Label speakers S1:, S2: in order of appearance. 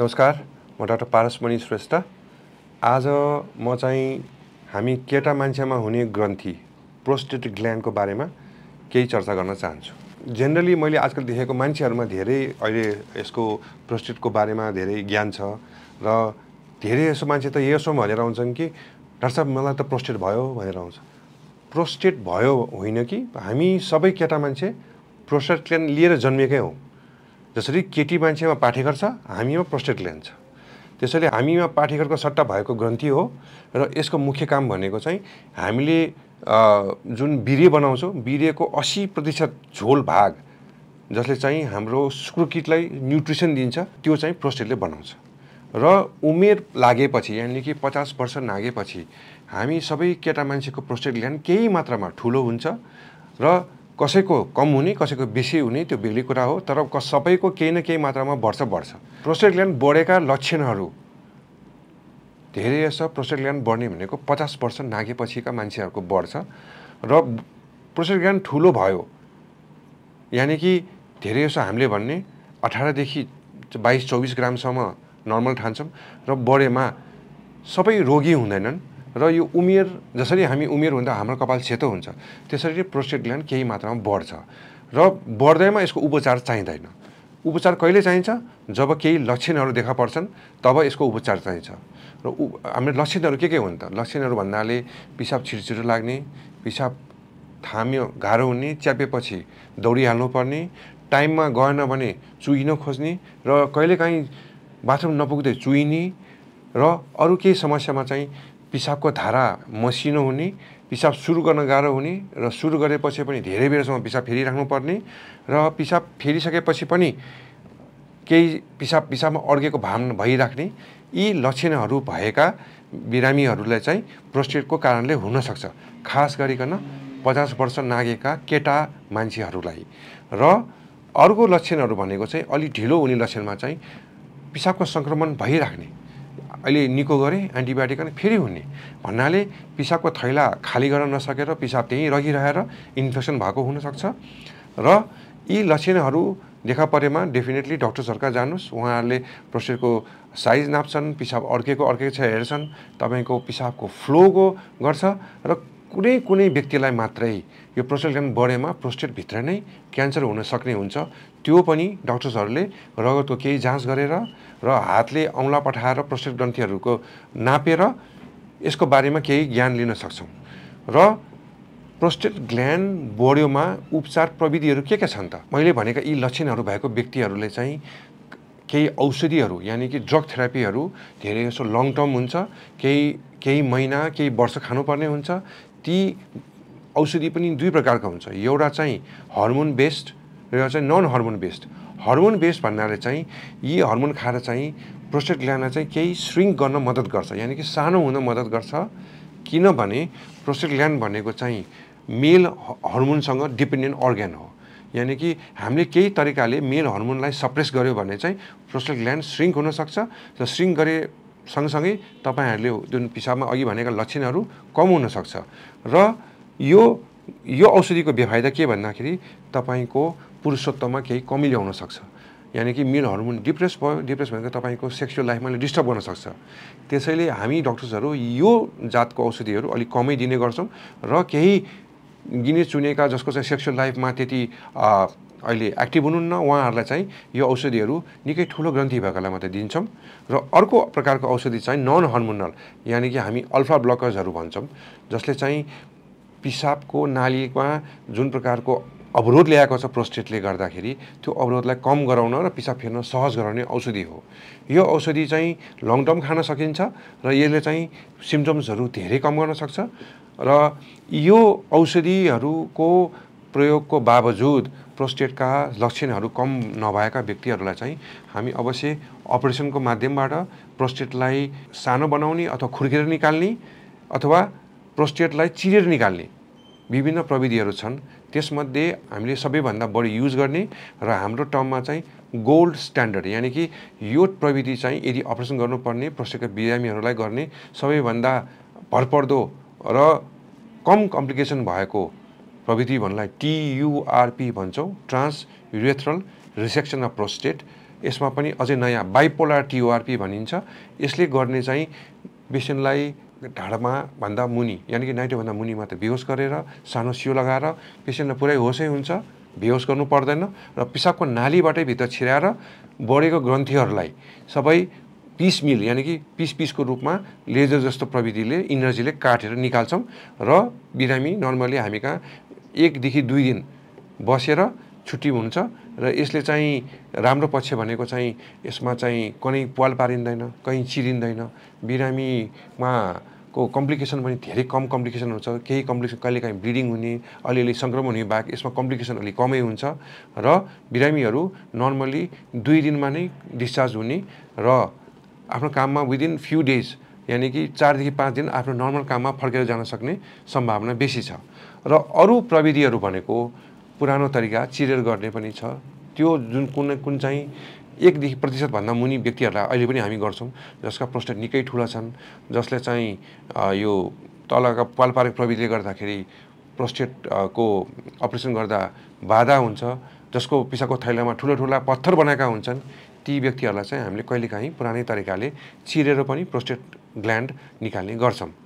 S1: नमस्कार, म डाक्टर पारसमणि श्रेष्ठ। आज म चाहिँ हामी केटा मान्छेमा हुने ग्रन्थि प्रोस्टेट ग्ल्यान्डको बारेमा केही चर्चा गर्न चाहन्छु। जेनरली मैले आजकल देखेको मान्छेहरूमा धेरै अहिले यसको प्रोस्टेटको बारेमा धेरै ज्ञान छ र धेरै यसो मान्छे त यसो भनेर आउँछन् कि डाक्टर साहब मलाई त प्रोस्टेट भयो भनेर आउँछ। प्रोस्टेट भयो होइन कि हामी सबै केटा मान्छे प्रोस्टेट ग्ल्यान्ड लिएर जन्मिएकै हौँ। जसरी केटी मान्छेमा पाठेघर छ, हामीमा प्रोस्टेट ग्ल्यान्ड छ। त्यसैले हामीमा पाठेघरको सट्टा भएको ग्रन्थि हो र यसको मुख्य काम भनेको चाहिँ हामीले जुन वीर्य बनाउँछौँ, वीर्यको 80% झोल भाग जसले चाहिँ हाम्रो शुक्रकीटलाई न्युट्रिसन दिन्छ, त्यो चाहिँ प्रोस्टेटले बनाउँछ। र उमेर लागेपछि यानि कि 50 वर्ष नागेपछि हामी सबै केटा मान्छेको प्रोस्टेट ग्ल्यान्ड केही मात्रामा ठुलो हुन्छ र कसैको कम हुने, कसैको बेसी हुने त्यो बेग्लै कुरा हो, तर सबैको केही न केही मात्रामा बढ्छ। प्रोस्टेट ग्ल्यान्ड बढेका लक्षणहरू धेरै जसो प्रोस्टेट ग्ल्यान्ड बढ्ने भनेको 50 वर्ष नागेपछिका मान्छेहरूको बढ्छ र प्रोस्टेट ग्ल्यान्ड ठुलो भयो यानि कि धेरै जसो हामीले भन्ने 18 देखि 22-24 ग्रामसम्म नर्मल ठान्छौँ र बढेमा सबै रोगी हुँदैनन् र यो उमेर जसरी हामी उमेर हुँदा हाम्रो कपाल सेतो हुन्छ त्यसरी प्रोस्टेट ग्ल्यान्ड केही मात्रामा बढ्छ र बढ्दैमा यसको उपचार चाहिँदैन। उपचार कहिले चाहिन्छ? जब केही लक्षणहरू देखा पर्छन् तब यसको उपचार चाहिन्छ। र हाम्रो लक्षणहरू के हुन् त? लक्षणहरू भन्नाले पिसाब छिटो लाग्ने, पिसाब थाम्यो गाह्रो हुने, च्यापेपछि दौडिहाल्नु पर्ने, टाइममा गएन भने चुहिन खोज्ने र कहिलेकाहीँ बाथरुम नपुग्दै चुहिने र अरू केही समस्यामा चाहिँ पिसाबको धारा मसिनो हुने, पिसाब सुरु गर्न गाह्रो हुने र सुरु गरेपछि पनि धेरै बेरसम्म पिसाब फेरिराख्नु पर्ने र पिसाब फेरिसकेपछि पनि केही पिसाबमा अड्केको भान भइराख्ने, यी लक्षणहरू भएका बिरामीहरूलाई चाहिँ प्रोस्टेटको कारणले हुनसक्छ। खास गरिकन 50 वर्ष नागेका केटा मान्छेहरूलाई। र अर्को लक्षणहरू भनेको चाहिँ अलि ढिलो हुने लक्षणमा चाहिँ पिसाबको सङ्क्रमण भइराख्ने, अहिले निको गरे एन्टिबायोटिक अनि फेरि हुने भन्नाले पिसाबको थैला खाली गर्न नसकेर पिसाब त्यहीँ रहिरहेर इन्फेक्सन भएको हुनसक्छ। र यी लक्षणहरू देखा परेमा डेफिनेटली डक्टर्सहरूका जानुहोस्। उहाँहरूले प्रोस्टेटको साइज नाप्छन्, पिसाब अड्केको छ हेर्छन्, तपाईँको पिसाबको फ्लोको गर्छ र कुनै व्यक्तिलाई मात्रै यो प्रोस्टेट ग्ल्यान्ड बढेमा प्रोस्टेटभित्र नै क्यान्सर हुन सक्ने हुन्छ। त्यो पनि डक्टर्सहरूले रगतको केही जाँच गरेर र हातले औँला पठाएर प्रोस्टेट ग्रन्थिहरूको नापेर यसको बारेमा केही ज्ञान लिन सक्छौँ। र प्रोस्टेट ग्ल्यान्ड बढ्योमा उपचार प्रविधिहरू के छन् त? मैले भनेका यी लक्षणहरू भएको व्यक्तिहरूले चाहिँ केही औषधिहरू यानि कि ड्रग थेरापीहरू धेरै जसो लङ टर्म हुन्छ, केही महिना केही वर्ष खानुपर्ने हुन्छ। ती औषधि पनि दुई प्रकारका हुन्छ, एउटा चाहिँ हर्मोन बेस्ड र एउटा चाहिँ non hormone based. Hormone based भन्नाले चाहिँ यी हर्मोन खाएर चाहिँ प्रोस्टेट ग्ल्यान्डलाई चाहिँ केही श्रिङ्क गर्न मद्दत गर्छ यानि कि सानो हुन मद्दत गर्छ। किनभने प्रोस्टेट ग्ल्यान्ड भनेको चाहिँ मेल हर्मोनसँग डिपेन्डेन्ट अर्ग्यान हो, यानि कि हामीले केही तरिकाले मेल हर्मोनलाई सप्रेस गर्यो भने चाहिँ प्रोस्टेट ग्ल्यान्ड श्रिङ्क हुनसक्छ। र श्रिङ्क गरे सँगसँगै तपाईँहरूले जुन पिसाबमा अघि भनेका लक्षणहरू कम हुनसक्छ। र यो औषधिको बेफाइदा के भन्दाखेरि तपाईँको पुरुषत्वमा केही कमी ल्याउन सक्छ, यानि कि मेल हर्मोन डिप्रेस भयो, डिप्रेस भनेको तपाईँको सेक्सुअल लाइफमा डिस्टर्ब गर्न सक्छ। त्यसैले हामी डक्टर्सहरू यो जातको औषधिहरू अलिक कमै दिने गर्छौँ र केही गिने चुनेका जसको चाहिँ सेक्सुअल लाइफमा त्यति अहिले एक्टिभ हुनुहुन्न उहाँहरूलाई चाहिँ यो औषधिहरू निकै ठुलो ग्रन्थि भएकालाई मात्रै दिन्छौँ। र अर्को प्रकारको औषधि चाहिँ नन हर्मोनल यानि कि हामी अल्फा ब्लकर्सहरू भन्छौँ, जसले चाहिँ पिसाबको नालीमा जुन प्रकारको अवरोध ल्याएको छ प्रोस्टेटले गर्दाखेरि त्यो अवरोधलाई कम गराउन र पिसाब फेर्न सहज गराउने औषधि हो। यो औषधि चाहिँ लङ टर्म खान सकिन्छ र यसले चाहिँ सिम्टम्सहरू धेरै कम गर्न सक्छ। र यो औषधिहरूको प्रयोगको बावजुद प्रोस्टेटका लक्षणहरू कम नभएका व्यक्तिहरूलाई चाहिँ हामी अवश्य अपरेसनको माध्यमबाट प्रोस्टेटलाई सानो बनाउने अथवा खुर्केर निकाल्ने अथवा प्रोस्टेटलाई चिरेर निकाल्ने विभिन्न प्रविधिहरू छन्। त्यसमध्ये हामीले सबैभन्दा बढी युज गर्ने र हाम्रो टर्ममा चाहिँ गोल्ड स्ट्यान्डर्ड यानि कि यो प्रविधि चाहिँ यदि अपरेसन गर्नुपर्ने प्रोस्टेटका बिरामीहरूलाई गर्ने सबैभन्दा भरपर्दो र कम कम्प्लिकेसन भएको प्रविधि भन्नलाई TURP भन्छौँ, trans urethral resection of prostate. यसमा पनि अझै नयाँ बाइपोलर टिओआरपी भनिन्छ। यसले गर्ने चाहिँ पेसेन्टलाई ढाडमा भन्दा मुनि यानि कि 90 भन्दा मुनि मात्र बेहोस गरेर सानो सियो लगाएर पेसेन्टलाई पुरै होसै हुन्छ, बेहोस गर्नु पर्दैन र पिसाबको नालीबाटै भित्र छिराएर बढेको ग्रन्थीहरूलाई सबै पिस मिल यानि कि पिसको रूपमा लेजर जस्तो प्रविधिले इनर्जीले काटेर निकाल्छौँ र बिरामी नर्मली हामी कहाँ 1 देखि 2 दिन बसेर छुट्टी हुन्छ र यसले चाहिँ राम्रो पक्ष भनेको चाहिँ यसमा चाहिँ कुनै पाल पारिँदैन, कहीँ चिरिँदैन, बिरामीमा को कम्प्लिकेसन पनि धेरै कम कम्प्लिकेसन हुन्छ। केही कम्प्लिकेसन कहिलेकाहीँ ब्लिडिङ हुने, अलिअलि सङ्क्रमण हुने बाहेक यसमा कम्प्लिकेसन अलि कमै हुन्छ र बिरामीहरू नर्मली 2 दिनमा नै डिस्चार्ज हुने र आफ्नो काममा विदिन फ्यु डेज यानि कि 4 देखि 5 दिन आफ्नो नर्मल काममा फर्केर जान सक्ने सम्भावना बेसी छ। र अरू प्रविधिहरू भनेको पुरानो तरिका चिरेर गर्ने पनि छ। त्यो जुन कुन चाहिँ 1% भन्दा मुनि व्यक्तिहरूलाई अहिले पनि हामी गर्छौँ, जसका प्रोस्टेट निकै ठुला छन्, जसले चाहिँ यो तलका पालपारेको प्रविधिले गर्दाखेरि प्रोस्टेट को अपरेसन गर्दा बाधा हुन्छ, जसको पिसाबको थैलामा ठुला पत्थर बनाएका हुन्छन्, ती व्यक्तिहरूलाई चाहिँ हामीले कहिलेकाहीँ पुरानै तरिकाले चिरेर पनि प्रोस्टेट ग्ल्यान्ड निकाल्ने गर्छौँ।